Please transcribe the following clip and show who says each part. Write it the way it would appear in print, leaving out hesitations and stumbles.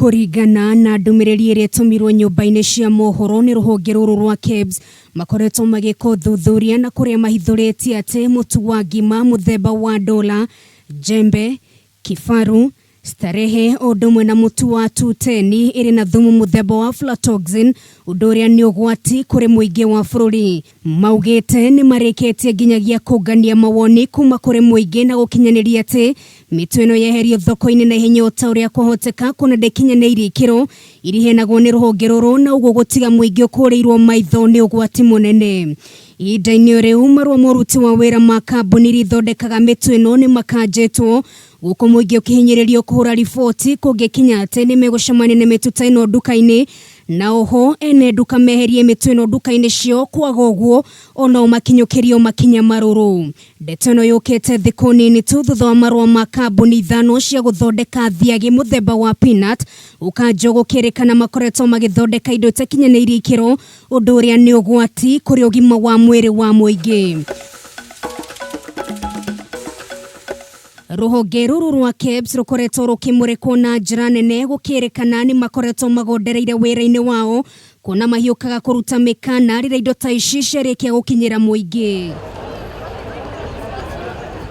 Speaker 1: Kũringana na ndũmĩrĩri ĩrĩa ĩtũmirwo nyũmba-inĩ cia mohoro nĩ rũhonge rũrũ rwa KEBS, makoretwo magĩka ũthuthuria na kũrĩa mahithũrĩtie atĩ mũtu wa ngima mũthemba wa Dola, Jembe, Kifaru, Starehe o ũndũ ũmwe na mũtu wa 210 ĩrĩ na thumu mũthemba wa aflatoxin, ũndũ ũrĩa nĩ ũgwati kũrĩ mũingĩ wa bũrũri. Maugĩte nĩ marĩkĩtie nginyagia kũngania mawoni kuma kũrĩ mũingĩ na gũkinyanĩria atĩ mĩtu ĩno yeherio thoko-inĩ na ihenya o ta ũrĩa kwahoteka kuona ndĩkinyanĩirie ikĩro iria iheanagwo nĩ rũhonge rũrũ na ũguo gũtiga mũingĩ ũkũrĩirwo maitho nĩ ũgwati mũnene. Ihinda-inĩ o rĩu marũa ma ũruti wa wĩra ma kambuni iria ithondekaga mĩtu ĩno nĩ makanjĩtwo gũkũ mũingĩ ũkĩhinyĩrĩrio kũhũra riboti kũngĩkinya atĩ nĩ megũcemania na mĩtu ta ĩno nduka-inĩ na oho ene nduka meherie mĩtu ĩno nduka-inĩ ciao kwaga ũguo onao makinyũkĩrio makinya marũrũ. Ndeto ĩno yũkĩte thikũ nini tu thutha wa marũa ma kambuni ithano cia gũthondeka thiagĩ mũthemba wa peanut gũkanjwo gũkĩrĩkana makoretwo magĩthondeka indo itakinyanĩirie ikĩro ũndũ ũrĩa nĩ ũgwati kũrĩ ũgima wa mwĩrĩ wa mũingĩ. Rũhonge rũrũ rwa KEBS rũkoretwo rũkĩmũrĩkwo na njĩra nene gũkĩrĩkana nĩ makoretwo magondereire wĩra-inĩ wao kuona mahiũkaga kũruta mĩkana rĩrĩa indo ta ici ciarĩkia gũkinyĩra mũingĩ.